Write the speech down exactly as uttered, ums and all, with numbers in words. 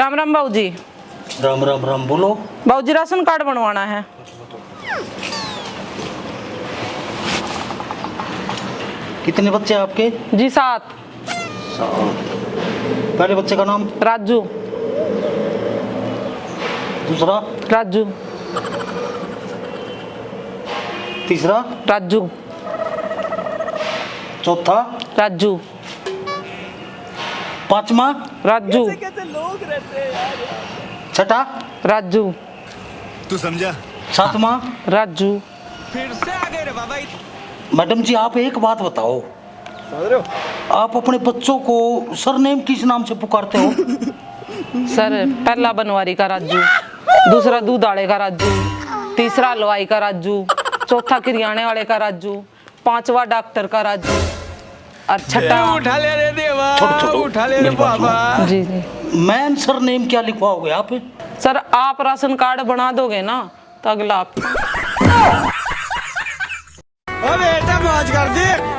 राम राम बाबूजी। राम राम राम, बोलो। बाबूजी, राशन कार्ड बनवाना है। कितने बच्चे आपके? जी, सात। सात। पहले बच्चे का नाम? राजू। दूसरा? राजू। तीसरा? राजू। चौथा? राजू। पांचवा? राजू। छठा? राजू। तू समझा? सातवां? राजू। फिर से आ गए रे बाबा। मैडम जी, आप एक बात बताओ, आप अपने बच्चों को सरनेम किस नाम से पुकारते हो? सर, पहला बनवारी का राजू, दूसरा दूध आले का राजू, तीसरा हलवाई का राजू, चौथा किरियाने वाले का राजू, पांचवा डॉक्टर का राजू और छठा। उठा ले रे देवा, छोटो, छोटो, उठा ले रे मेरी बात सुनो। बाबा। जी, जी। मैन सरनेम क्या लिखवाओगे आप? सर, आप राशन कार्ड बना दोगे ना, तो अगला आप।